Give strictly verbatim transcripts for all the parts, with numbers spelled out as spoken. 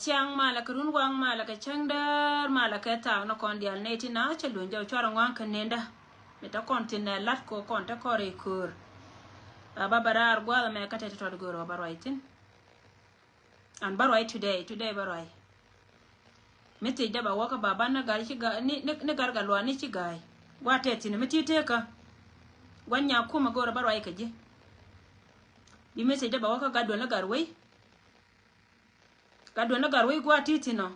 Thiaŋ malɛ kɛ run waŋ malɛ kɛ cäŋ däär malɛ kɛ thaak ni kɔn diaal nɛy ti na cɛ luny jɛ cuarɛ ŋua̱a̱ŋ kɛ nenda. Mi te kɔn thin nɛ lat kɔ kɔn te kɔn rɛy köör. A ba bɛ raar gua̱a̱th ɛmɛ kä te ti tɔt göör ɔ bä ruac thin. An bä ruac today, today bä ruac. Mi thiec dee bɛ wä kä baba ni gat ci gat ni, ni, ni gat gat luaani ci ga̱a̱c. Gua̱a̱th tɛth thi̱n mi ti tekä. Gua̱n nyakumɛ go̱o̱rä bä ruac kɛ ji̱. Bi mi thiec dee bɛ wä kä gat duel ni gat wei. Gat duel ni gat wei gua̱a̱th ti thi̱n ɔ.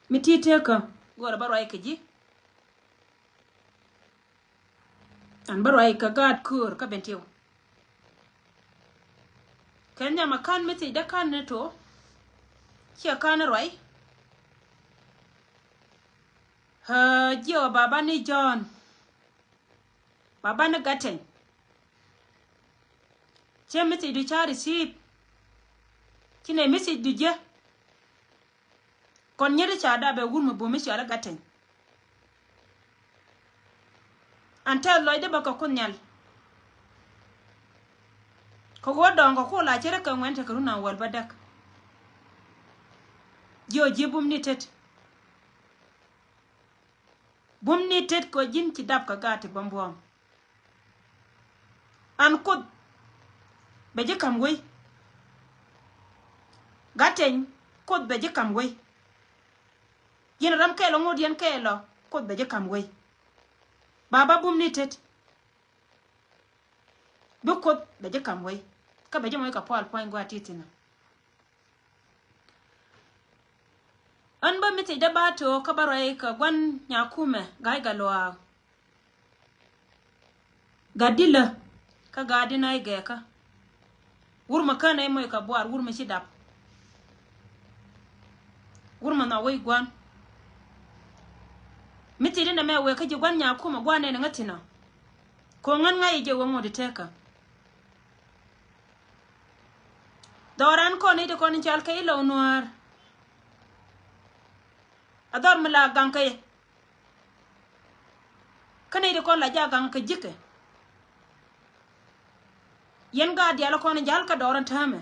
Mi ti tekä go̱o̱rä bä ruac kɛ ji̱. An bä ruac kɛ gaat köör kä ben tiw. Kɛn nyam a kan mi thiec dee kan ni to. Ciɛ kan ni ruac. Hɛ jiɛ wä baba ni Jɔ̱ɔ̱n. Baba ni gatɛny. Ciɛ mi thiec du ca receive. Ci nɛ mi thiec du jiɛ. Kɔn nyet ca dap ɛ wur mi bum mi cɔal i̱ gatɛny. An tɛth lɔcdä bä kɛ Kuoth Nhial. Kɛ ɣöö dɔ̱ŋ kɛ Kuoth la cɛ rɛ kɛ ŋuɛn tekɛ run an wäl bädäk. Jiö ji̱ bum ni tet. Bum ni tet kɛ ji̱n ci dap kɛ gaat ti bämbuɔ̱ɔ̱m. An Kuoth bɛ ji̱ ka̱m wei. Gatɛny Kuoth bɛ ji̱ ka̱m wei. Yɛn ram kɛɛl ɔ ŋot yɛn kɛɛl ɔ Kuoth bɛ ji̱ ka̱m wei. Baba bum ni tet. Bi Kuoth bɛ ji̱ ka̱m wei. Kä bɛ ji̱ moc kɛ pual pua̱ny gua̱a̱th ti thi̱n ɔ. Ɣän bä mi thiecdä ba to̱o̱k kä bä ruac kɛ gua̱n nyakumɛ ga̱a̱c gat luaak. Gat dilä kä gat di na̱c gɛɛkä. Wur mɛ känɛ moc kɛ buar wur mɛ ci dap. Wur mɛ nhɔk wec gua̱n. Mi thiecdä nɛmɛ wëë kä ji̱ gua̱n nyakumɛ gua̱n nɛn ŋä thi̱n ɔ. Ko̱ ŋän ŋa̱c jɛ wä ŋot i̱ tekä. Dhɔran kɔn i̱ ti kɔn in cal kɛ i̱ lɔw nuäär. A dhɔr mi la gaŋ kɛ yɛ. Kä nɛy ti kɔn la jak gaŋ kɛ ji̱kɛ. Yɛn gaat diaal kɔn in jal kä dhɔran täämɛ.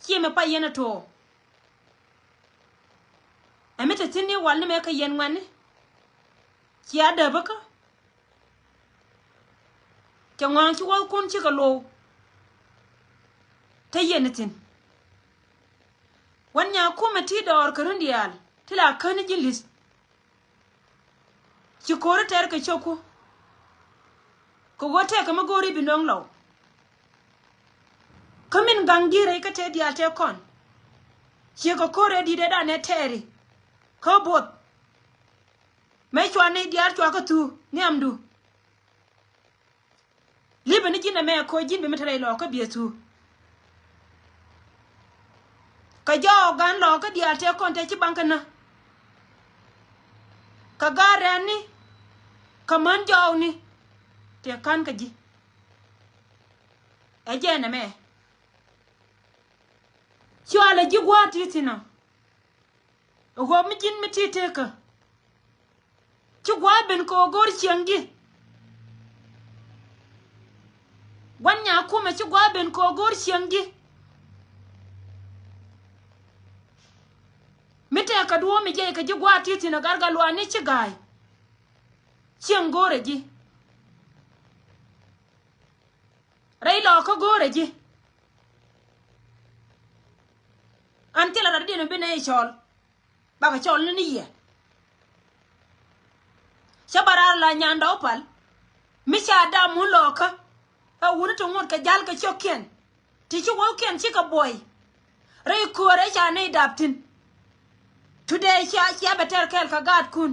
Ciɛ mɛ pa yɛn a to̱o̱. Ɛ mi te thi̱n ni wal ni mɛ kä yɛn ŋuɛ̈tni. Cia dääpä kä. Cɛ ŋɔaŋ ci wäthkun cikɛ lo̱w. Te yɛn ni thi̱n. Wän nyakumɛ ti dɔɔr kɛ run diaal ti la käni ji̱ li̱th. Ci ko̱ri tɛr kɛ cio̱ku. Kɛ ɣöö tɛkɛ mi go̱o̱ri bi nöŋ lɔw. Kä min gaŋ ji̱ rɛy kä tëë diaal tëë kɔn. Ciɛ kɛ ko̱r ɛ di̱t ɛ danɛ tɛɛri. Kä both. Mëë cua nɛy diaal cua kä thuu nhiamdu. Li̱pɛ ni ji̱n ɛmɛ ko̱ ji̱n bi mi te rɛy lɔɔkä biɛ thuu. Kɛ jɔɔk gan lɔɔkä diaal tëë kɔn tëë ci baŋ kä nä. Kɛ gaat rɛɛtni kɛ män jɔɔkni tëë ka̱n kä ji̱. Ɛ jɛn ɛmɛ. Cualɛ ji̱ gua̱a̱th ti thi̱n ɔ. Ɛ ɣöö mi ji̱n mi ti tekä. Ci gua̱a̱th ben kɛ ɣöö go̱o̱r cieŋ ji̱. Gua̱n nyakumɛ ci gua̱a̱th ben kɛ ɣöö go̱o̱r cieŋ ji̱. Mi tɛkɛ duɔ̱ɔ̱p mi jiɛc kɛ ji̱ gua̱a̱th ti thi̱n ɛ gat gat luaakni ci ga̱a̱c. Cieŋ go̱o̱rɛ ji̱. Rɛy lɔɔkä go̱o̱rɛ ji̱. An thilɛ rat diɛn bi nɛy cɔl. Bakɛ cɔl ni ni yɛ. Cä bä raar la nyandɛ wä pal. Mi ca dam wun lɔɔkä. Ɛ wuni ti ŋot kɛ jal kɛ ciökiɛn. Ti ci wäkiɛn cikɛ buɔy. Rɛy köörɛ ca nɛy dap thi̱n. Today cia cia bɛ tɛr kɛɛl kɛ gaatkun.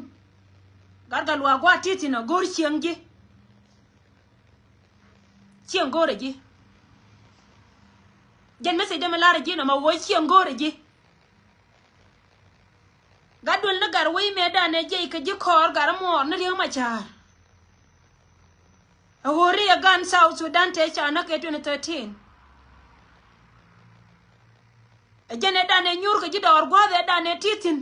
Gat gat luaak gua̱a̱th ti thi̱n ɔ go̱o̱r cieŋ ji̱. Cieŋ go̱o̱rɛ ji̱. Jɛn message dee mi lar ji̱ nɔmɔ wä cieŋ go̱o̱rɛ ji̱. Gat duël ni gat wec mëë danɛ jiɛc kɛ ji̱ kɔɔr gat muɔɔr ni Riek Machar. A ɣöö ri ɛ gan South Sudan tëë ca näk kɛ twenty thirteen. Ɛ jɛn ɛ danɛ nyuur kɛ ji̱ dɔɔr gua̱a̱th ɛ danɛ ti thi̱n.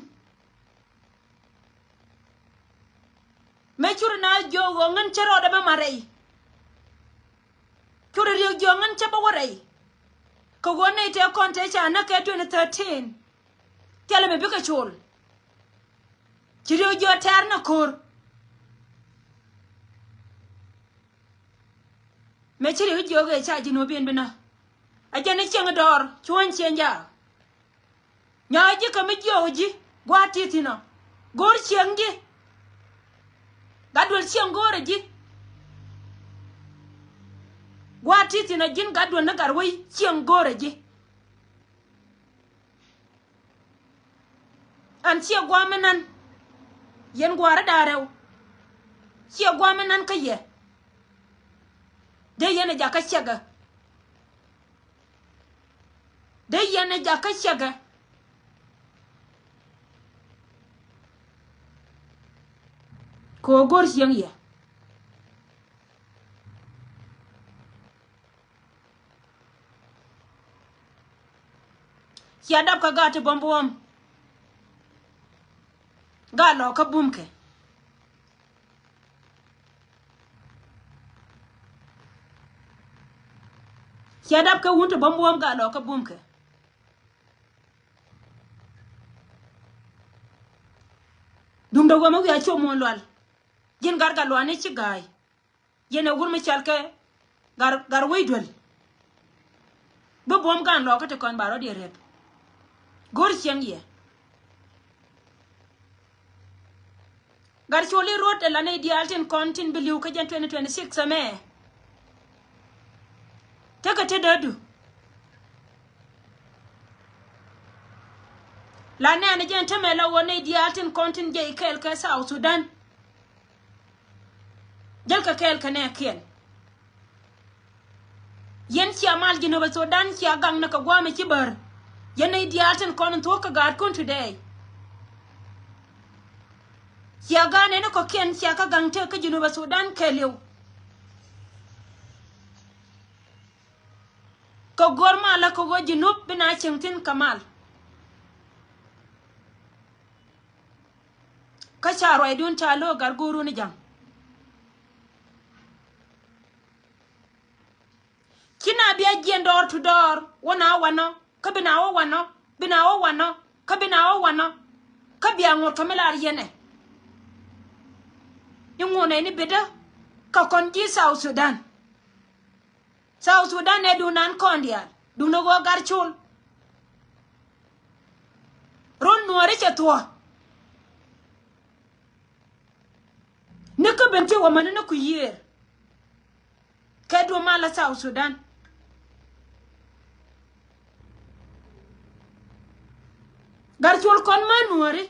Mëë curi na jiök ɣöö ŋän cä rɔɔdɛ bä ma rɛy. Curi Riek jiök ŋän cä bä wä rɛy. Kɛ ɣöö nɛy tëë kɔn tëë ca näk kɛ twenty thirteen. Thilɛ mi bikɛ col. Ci riw jiɔ tɛ̈r ni ko̱r. Mëë ci riw jiök ëë ca ji̱ nuɔ̱ɔ̱p in bi näk. A jɛn ni cieŋ dɔɔr cuɔ̱ny cieŋ jaak. Nyɔk ji̱ kä mi jiɔk ji̱ gua̱a̱th ti thi̱n ɔ. Go̱o̱r cieŋ ji̱. Gat duel cieŋ go̱o̱rɛ ji̱. Gua̱a̱th ti thi̱n ɔ ji̱n gat duel ni gat wec cieŋ go̱o̱rɛ ji̱. An ciɛ gua̱a̱m mi nan. Yɛn gua̱a̱r da̱a̱ rɛw. Ciɛ gua̱a̱m mi nan kä yɛ. Dee yɛn ɛ jakä ciɛkɛ. Dee yɛn ɛ jakä ciɛkɛ. Kɛ ɣöö go̱r cieŋ yɛ. Cia dap kä gaat ti buɔ̱m buɔ̱m. Gaat lɔɔkä bumkɛ. Cia dap kä wun ti buɔ̱m buɔ̱m gaat lɔɔkä bumkɛ. Duundɛ wä mi wiaa cuɔp muɔ̱ɔ̱n lual. Ji̱n gat gat luaani ci ga̱a̱y. Yɛn ɛ wur mi cɔal kɛ gar, gar wec duel. Bi buɔ̱m gaan lɔɔkä ti kɔn ba rɔ̱diɛn rep. Go̱r cieŋ yɛ. Gar col i̱ ruɔ̱t ɛ la nɛy diaal tin kɔn tin bi li̱w kä jɛn twenty twenty-six ɛmɛ. Tekɛ te däädu. La nɛɛni jɛn tämɛ la ɣöö nɛy diaal tin kɔn tin jiɛc kɛɛl kɛ South Sudan. Jälkɛ kɛɛl kɛ nɛɛkiɛn. Yɛn cia mal Jinubä Sudan cia gaŋ ni kɛ gua̱a̱mɛ ci bär. Yɛn nɛy diaal tin kɔn in thuɔ̱k kɛ gaatkun today. Cia ga̱a̱n ɛn kɔ̱kiɛn cia kä gaŋ tëk kä Jinubä Sudan kɛɛliw. Kɛ go̱r malä kɛ ɣöö Jinub bi na cieŋ thi̱n kɛ mal. Kä ca ruacdun ca lo̱k gat go̱o̱run i̱ ja̱ŋ. Ci na bia jiɛn door to door wä na wanɔ kä bi na wä wanɔ, bi na wä wanɔ kä bi na wä wanɔ. Kä bia ŋot kä mi lar yɛnɛ. I̱ ŋot nɛy ni bitdä kä kɔn ji̱ South Sudan. South Sudan ɛ duŋ nan kɔn diaal duŋ ni ɣöö Gatcol. Run nuɔ̱ɔ̱ri cɛ thuɔ̱k. Ni kä ben ti wä mäni ni ku yiëër. Kɛ duɔ̱p mal la South Sudan. Gatcol kɔn mä nuɔ̱ɔ̱ri.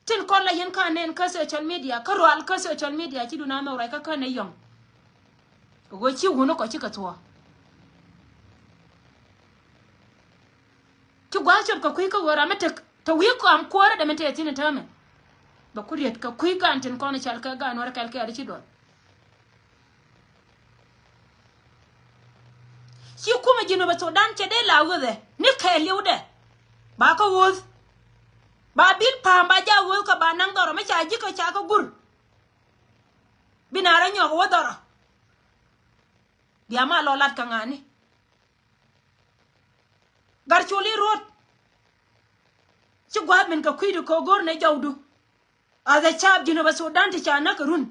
Tin kɔn la yɛn ka nɛn kä social media, kä rual kä social media ci dun a nhɔk ruac kä kä nɛ yɔ̱ŋ. Kɛ ɣöö ci wun kɔ cikɛ thuɔ̱k. Ci gua̱a̱th cop kɛ kui̱ kä ɣöö ram mi tek te wi̱i̱ kɔam kuäärä dee mi tëë thi̱n täämɛ. Bɛ ku riet kɛ kui̱ gan tin kɔn cal kɛ gan wärä kɛl kɛɛl ci duɔl. Ci kumɛ Jinubä Sudan cɛ dee la ɣöthɛ ni kɛɛliwdɛ. Ba kä ɣöth. Ba bil pa̱a̱m ba ja ɣöth kä ba naŋ dhɔrɔ mi ca ji̱ kä ca kä gur. Bi na rɔ nyɔk wä dhɔrɔ. Bia ma lɔ lat kä ŋa̱ni. Gatcol i̱ ruɔ̱t. Ci gua̱a̱th min kɛ kui̱du kɛ go̱r nɛ jɔwdu. As a caap Jinubä Sudan ti ca näk kɛ run.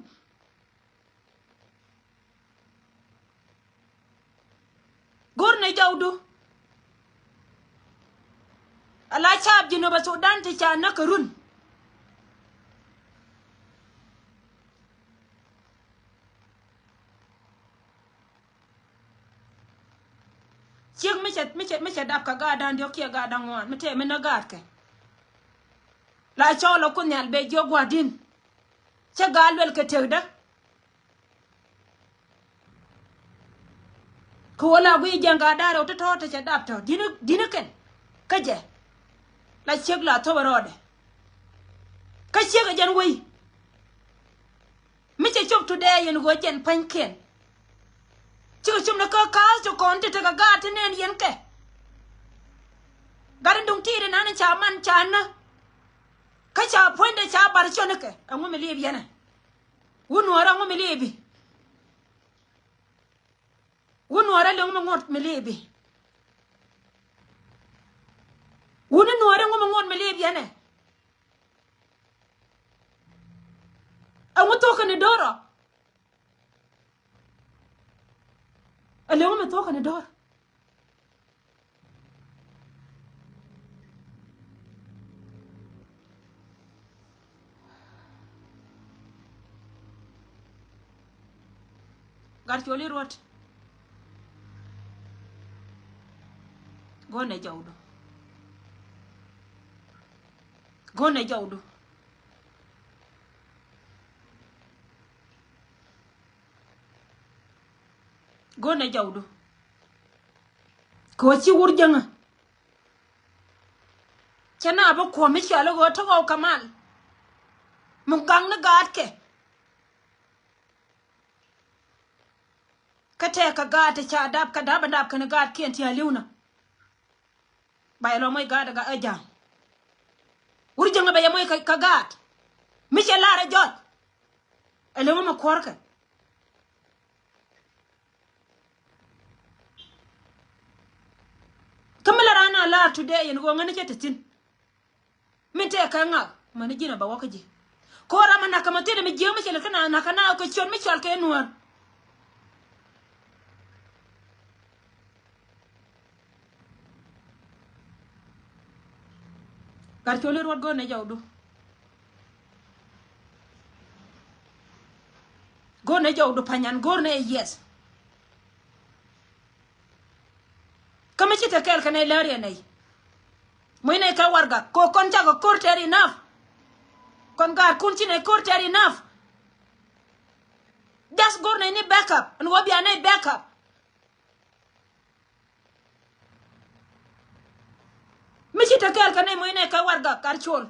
Go̱r nɛ jɔwdu. Ala caap Jinubä Sudan ti ca näk kɛ run. Ciek mi cɛ, mi cɛ, mi cɛ dap kɛ gaat da̱ŋ diɔ̱k kiɛ gaat da̱ŋ ŋuan mi tëë mi näk gaatkɛ. La cɔɔl ɛ Kuoth Nhial bɛ jiök gua̱di̱n. Cä gaat luɛl kɛ tëkdä. Kɛ ɣöö la guiy jiɛn gaat da̱ŋ rɛw ti tɔ̱ ti cɛ dap tɔ̱ di̱n, di̱n kɛn kä jɛ. La ciek la thop ɛ rɔɔdɛ. Kä ciek ɛ jɛn wei. Mi cɛ cop today yɛn ɣöö jɛn pa̱nykiɛn. Cikɛ cop ni kä ka̱a̱th ti kɔn ti tekɛ gaat ti nɛn yɛn kɛ. Gat in duŋ ti̱i̱t inan ca man ca nä. Kä ca puɔ̱nydɛ ca bar cɔnikɛ ɛŋu mi liip yɛnɛ. Wun nuɔɔr ɛŋu mi liipi. Wun nuɔrɛ leŋ mi ŋuɔt mi libi. Wun nuɔrɛ ŋu mi ŋuɔt mi libi ɛnɛ. Ɛŋu thok kɛn i̱ do̱r ɔ. Ɛ leŋ mi thok kɛn i̱ do̱r. Gat coli ruɔt. Go̱o̱nɛ jɔwdu. Go̱o̱nɛ jɔwdu. Go̱o̱nɛ jɔwdu. Kɛ ɣöö ci wur jäŋä. Cɛ na bi kuɔ̱m mi cɔal i̱ ɣöö te ɣɔw kɛ mal. Mi gaŋ ni gaatkɛ. Kä tɛɛk kɛ gaat ti ca dap kɛ dap ɛ dap kɛn gaatkiɛn ti a li̱wnä. Ba yɛ lɔ moc gaat ɛ ja̱a̱ŋ. Wur jäŋä bɛ yɛ moc kɛ gaat. Mi cɛ lar ɛ jɔt. Ɛ li̱w mɛ kuɔ̱rkɛ. Kä mi la raan a lar today yɛn ɣöö ŋäni cɛ te thi̱n. Min tëë kɛ ŋak mäni ji̱n a bɛ wä kä ji̱. Ko̱r ram a nak kɛ ma thil mi jiäk mi cɛ lät kä na nak kɛ na kɛ ciöt mi cɔal kɛ nuäär. Gat coli ruɔt go̱o̱r nɛ jɔwdu. Go̱o̱r nɛ jɔwdu panyan go̱o̱r nɛ yes. Kä mi ci te kɛɛl kɛ nɛy lääriɛ nɛy. Muc nɛy kɛ warɛgak kɛ kɔn cakɔ ko̱r tɛɛr enough. Kɔn gaatkun ci nɛy ko̱r tɛɛr enough. Just go̱r nɛy ni backup ɛn ɣöö bia nɛy backup. Mi ci te kɛɛl kɛ nɛy muc nɛy kɛ warɛgak gat col.